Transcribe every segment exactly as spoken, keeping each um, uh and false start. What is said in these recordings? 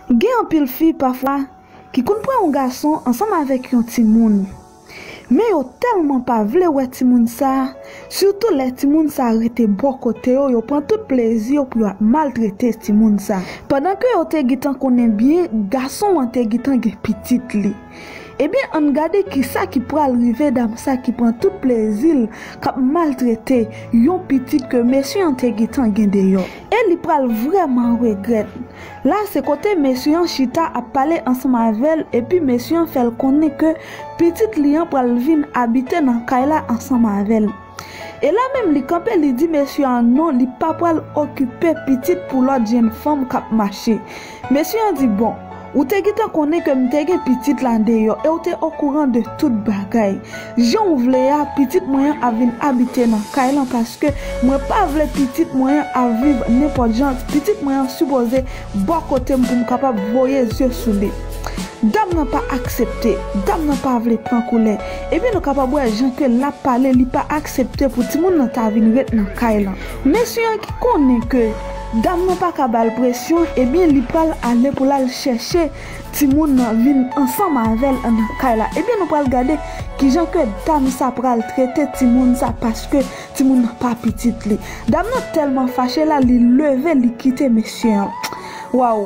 Gen anpil fi pafwa ki konn pran yon gason ansanm avèk yon timoun. Men yo tèlman pa vle wè timoun sa, sitou lè timoun sa rete bò kote yo, yo pran tout plezi yo pou yo ap maltrete timoun sa. Pandan ke yo te gentan konnen byen, gason an te gentan gen pitit li. Ebyen, ann gade kisa ki pral rive dam sa ki pran tout plezi l, k ap maltrete yon pitit ke mesye an te gentan gen deyò. E li pral vrèman regrèt. La, se kote mesye an chita ap pale ansanm avè l, epi mesye an fè l konnen ke pitit li an pral vin abite nan kay la ansanm avè l. E la menm, li kanpe, li di mesye an non, li pa pral okipe pitit pou lòt jenn fanm k ap mache. Mesye an di, bon, ou te gentan konnen ke m te gen pitit la deyò, e w te okouran de tout bagay. Jan w vle a, pitit mwen an ap vin abite nan kay lan, paske mwen pa vle pitit mwen an ap viv nenpòt jan. Pitit mwen an sipoze bò kote m pou m kapab voye zye sou li. Dam nan pa aksepte, dam nan pa vle pran koulè. Ebyen, nou kapab wè jan ke l ap pale, li pa aksepte pou timoun nan ta vin ret nan kay lan. Mesye an ki konnen ke dam nan pa ka ba l presyon, ebyen, li pral ale pou l al chèche timoun nan vin ansanm avè l nan kay la. Ebyen, nou pral gade kijan ke dam sa pral trete timoun sa, paske timoun nan pa pitit li. Dam nan tèlman fache la, li leve, li kite mesye an. Waw!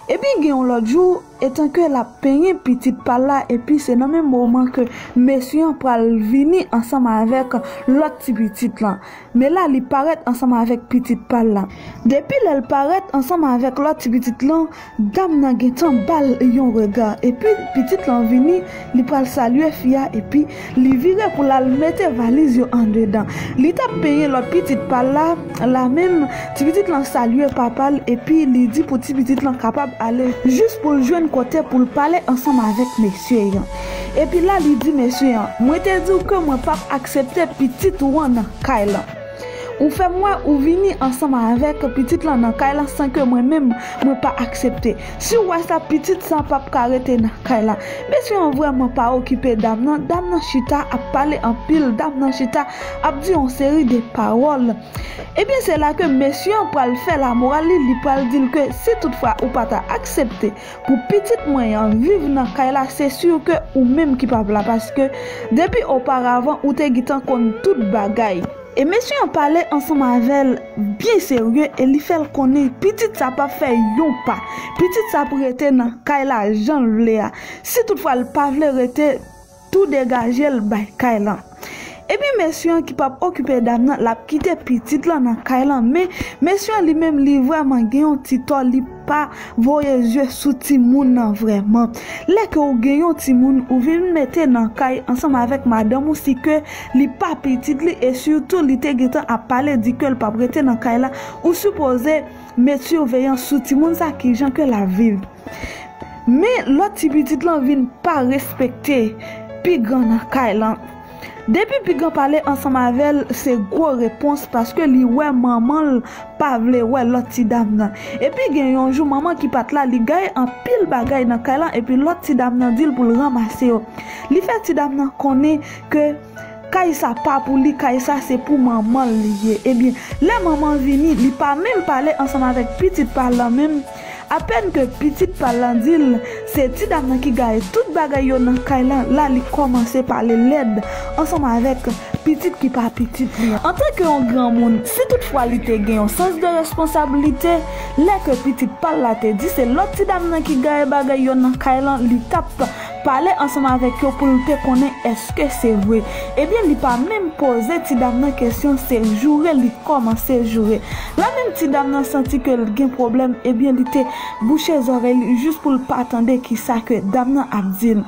Ebyen, gen yon lòt jou, etan ke l ap penyen pitit pa l la, epi se nan menm moman ke mesye an pral vini ansanm avèk lòt ti pitit lan. Men la, li parèt ansanm avèk pitit pa l la. Depi lè l parèt ansanm avèk lòt ti pitit lan, dam nan gentan ba l yon rega. Epi pitit lan vini, li pral salye fi a, epi li vire pou l al mete valiz yo andedan. Li t ap penyen lòt pitit pa l la, la menm, ti pitit lan salye papa l, epi li di pou ti pitit lan kapab ale jis pou l jwenn kote pou l pale ansanm avèk mesye an. Epi la, li di mesye an, mwen te di w ke mwen p ap aksepte pitit ou an nan kay lan. Ou fè m wè ou vini ansanm avèk pitit lan nan kay lan san ke mwen menm, mwen pa aksepte. Si w wè sa, pitit sa p ap ka rete nan kay la. Mesye an vrèman pa okipe dam nan. Dam nan chita ap pale anpil. Dam nan chita ap di yon seri de pawòl. Ebyen, se la ke mesye an pral fè lamoral li, li pral di l ke si toutfwa ou pa ta aksepte pou pitit mwen an viv nan kay la, se si ke ou menm ki p ap la, paske depi oparavan ou te gentan konn tout bagay. E mesye an pale ansanm avè l byen serye e li fè l konnen pitit sa p ap fè yon pa. Pitit sa ap rete nan kay la jan l vle a. Si toutfwa l pa vle rete, tou degaje l bay kay lan. Ebyen, mesye an ki p ap okipe dam nan, l ap kite pitit lan nan kay lan, men mesye an li menm, li vrèman gen yon ti tò, li pa voye zye sou timoun nan vrèman. Lè ke ou gen yon timoun, ou vin mete nan kay ansanm avèk madanm ou, si ke li pa pitit li, e sitou li te gentan ap pale di ke l p ap rete nan kay la, ou sipoze met siveyans sou timoun sa, kijan ke l ap viv. Men lòt ti pitit lan vin pa respekte pi gran nan kay lan. Depi pi gran pale ansanm avè l, se gwo repons, paske li wè manman l pa vle wè lòt ti dam nan. Epi gen yon jou, manman ki pa t la, li gaye anpil bagay nan kay lan, epi lòt ti dam nan di l pou l ranmase yo. Li fè ti dam nan konnen ke kay sa pa pou li, kay sa se pou manman l li ye. Ebyen, lè manman vini, li pa menm pale ansanm avèk pitit pa l lan menm. Apèn ke pitit pa l lan di l se ti dam nan ki gaye tout bagay yo nan kay lan, la li kòmanse pale lèd ansanm avèk pitit ki pa pitit li an. Antanke yon granmoun, si toutfwa li te gen yon sans de responsablite, lè ke pitit pa l la te di se lòt ti dam nan ki gaye bagay yo nan kay lan, li t ap pale ansanm avèk yo pou l te konnen èske se vre. Ebyen, li pa menm poze ti dam nan kesyon, se joure li kòmanse joure. La menm ti dam nan santi ke l gen pwoblèm, ebyen, li te bouche zòrèy li jis pou l pa tande kisa ke dam nan ap di l.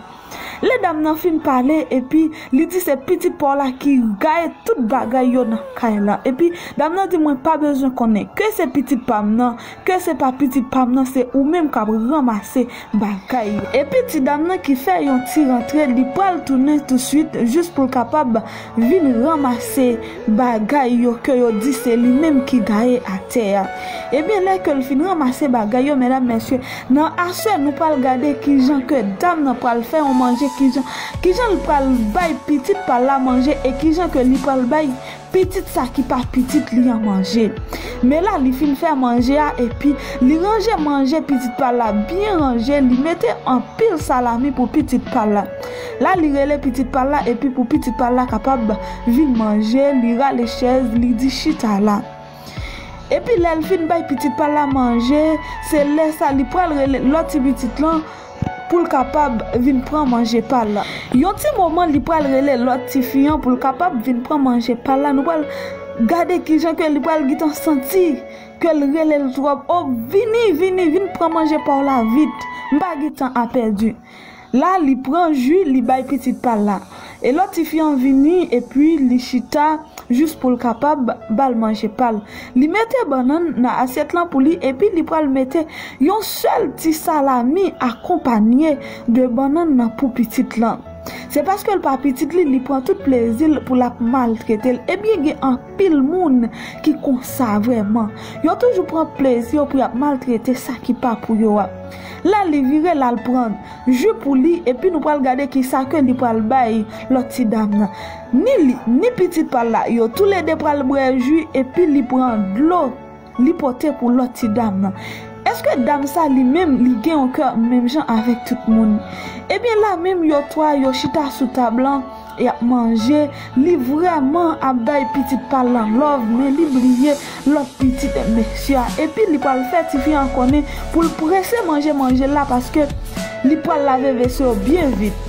Lè dam nan fin pale, epi li di se pitit pa w la ki gaye tout bagay yo nan kay lan. Epi dam nan di, mwen pa bezwen konnen ke se pitit pa m nan, ke se pa pitit pa m nan, se ou menm k ap ranmase bagay yo. Epi ti dam nan ki fè yon ti rantre, li pral tounen tousuit jis pou l kapab vin ranmase bagay yo ke yo di se li menm ki gaye atè a. Ebyen, lè ke l fin ranmase bagay yo, medam, mesye, nan aswè nou pral gade kijan ke dam nan pral fè yon manje, kijan, kijan l pral bay pitit pa l la manje e kijan ke li pral bay pitit sa ki pa pitit li an manje. Men la, li fin fè manje a, epi li ranje manje pitit pa l la byen ranje, li mete anpil salami pou pitit pa l la. La, li rele pitit pa l la, epi pou pitit pa l la kapab vin manje, li rale chèz, li di chita la. Epi lè l fin bay pitit pa l la manje, se lè sa li pral rele lòt ti pitit lan pou l kapab vin pran manje pa l la. Yon ti moman, li pral rele lòt tifi an pou l kapab vin pran manje pa l la. Nou pral gade kijan ke li pral gentan santi ke l rele l twòp. O, vini, vini, vin pran manje pa w la vit. M pa gen tan a pèdi. La, li pran ji, li bay pitit pa l la. E lòt tifi an vini, epi li chita jis pou l kapab ba l manje pa l. Li mete bannann nan asyèt lan pou li, epi li pral mete yon sèl ti salami akonpanye de bannann nan pou pitit lan. Se paske l pa pitit li, li pran tout plezi l pou l ap maltrete l. Ebyen, gen anpil moun ki konsa vrèman. Yo toujou pran plezi yo pou y ap maltrete sa ki pa pou yo a. La, li vire, l al pran ji pou li, epi nou pral gade kisa ke li pral bay lòt ti dam nan. Ni li, ni pitit pa l la, yo toulede pral bwè ji, epi li pran dlo, li pote pou lòt ti dam nan. Èske dam sa li menm, li gen yon kè menm jan avèk tout moun? Ebyen, la menm, yo twa, yo chita sou tab lan, y ap manje, li vrèman ap bay pitit pa l lan love, men li bliye lòt pitit mesye a. Epi li pral fè tifi an konnen pou l prese manje manje l la, paske li pral lave veso yo byen vit.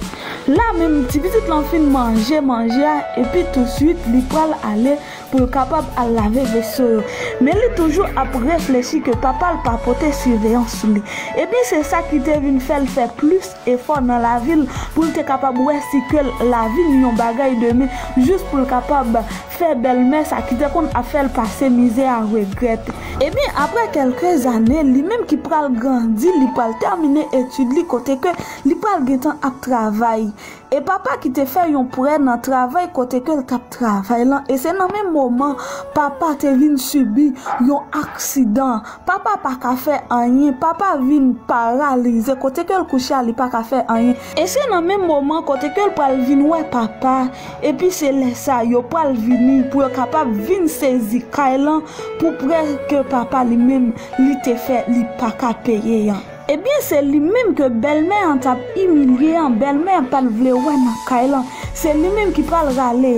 La menm, ti pitit lan fin manje manje a, epi tousuit, li pral ale pou l kapab al lave veso yo. Men li toujou ap reflechi ke papa l pa pote siveyan sou li. Ebyen, se sa ki te vin fè l fè plis efò nan lavi l pou l te kapab wè si ke l lavi ni yon bagay demen, jis pou l kapab fè bèlmè sa ki te konn ap fè l pase mizè a regrèt. Ebyen, apre kèlke zane, li menm ki pral grandi, li pral tèmine etid li kote ke li pral gentan ap travay. E papa ki te fè yon prè nan travay kote ke l t ap travay lan, e se nan menm moman papa te vin sibi yon aksidan. Papa pa ka fè anyen, papa vin paralize, kote ke l kouche a, li pa ka fè anyen. E se nan menm moman kote ke l pral vin wè papa, epi se lè sa yo pral vini pou yo kapab vin sezi kay lan pou prè ke papa li menm li te fè, li pa ka peye an. Ebyen, se li menm ke bèlmè an t ap imilye an, bèlmè an pa t vle wè nan kay lan. Se li menm ki pral rale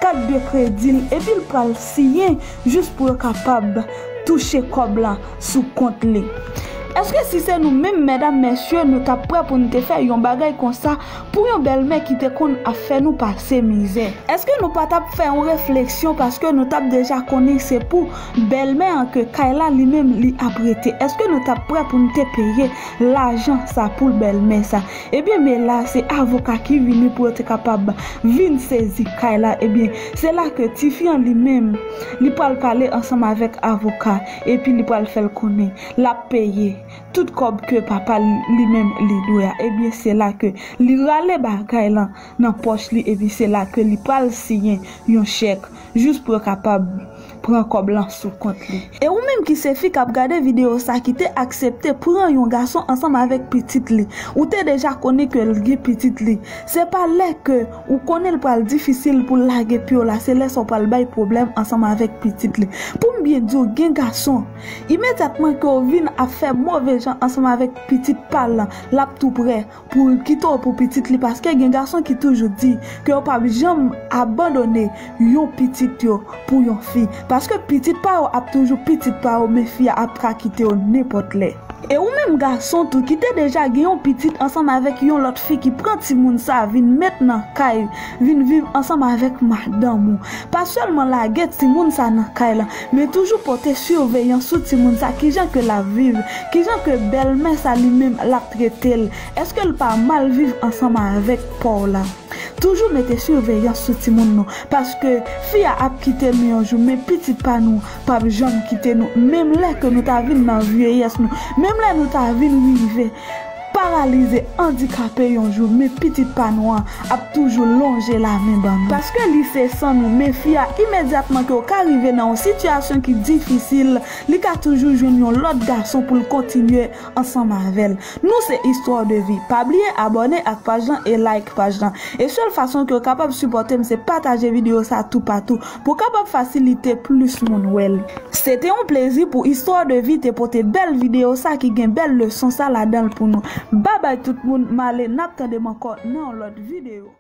kat de kredi l, epi l pral siyen jis pou yo kapab touche kòb la sou kont li. Èske si se nou menm, medam, mesye, nou t ap prè pou n te fè yon bagay konsa pou yon bèlmè ki te konn ap fè nou pase mizè? Èske nou pa t ap fè yon refleksyon, paske nou t ap deja konnen se pou bèlmè an ke kay la li menm li ap rete? Èske nou t ap prè pou n te peye lajan sa pou bèlmè sa? Ebyen, men la, se avoka ki vini pou yo te kapab vin sezi kay la. Ebyen, se la ke tifi an li menm, li pral pale ansanm avèk avoka, epi li pral fè l konnen l ap peye tout kòb ke papa li menm li dwe a. Ebyen, se la ke li rale bagay lan nan pòch li, epi se la ke li pral siyen yon chèk jis pou yo kapab pran kòb lan sou kont li. E ou menm ki se fi k ap gade videyo sa, ki te aksepte pran yon gason ansanm avèk pitit li, ou te deja konnen ke l gen pitit li. Se pa lè ke ou konnen l pral difisil pou l lage pye w la, se lè sa w pral bay pwoblèm ansanm avèk pitit li. Pou m byen di w, gen gason, imedyatman ke w vin ap fè move jan ansanm avèk pitit pa l lan, l ap tou prè pou l kite w pou pitit li, paske gen gason ki toujou di ke yo p ap janm abandone yon pitit yo pou yon fi, paske pitit pa yo ap toujou pitit pa yo, men fi a ap ka kite yo nenpòt lè. E ou menm gason tou ki te deja gen yon pitit ansanm avèk yon lòt fi ki pran timoun sa vin met nan kay, vin viv ansanm avèk madanm ou, pa sèlman lage timoun sa nan kay la, men toujou pote siveyans sou timoun sa, kijan ke l ap viv, kijan ke bèlmè sa li menm l ap trete l, èske l pa mal viv ansanm avèk pa w la? Toujou mete siveyans sou timoun nou, paske fi a ap kite nou yon jou, men pitit pa nou p ap janm kite nou, menm lè ke nou ta vin nan vyeyès nou, menm lè nou ta vin rive Paralize, andikape yon jou, men pitit pa nou an ap toujou lonje lamen ban nou. Paske li se san nou, men fi a, imedyatman ke w ka rive nan yon sitiyasyon ki difisil, li ka toujou jwenn yon lòt gason pou l kontinye ansanm avè l. Nou se Histoire de Vie. Pa bliye abòne ak paj lan e like paj lan. E sèl fason ke w kapab sipòte m se pataje videyo sa toupatou pou w kapab fasilite plis moun wè l. Se te yon plezi pou Histoire de Vie te pote bèl videyo sa ki gen bèl leson sa ladan l pou nou. Babay tout moun, m ale, n ap tande m ankò nan yon lòt videyo.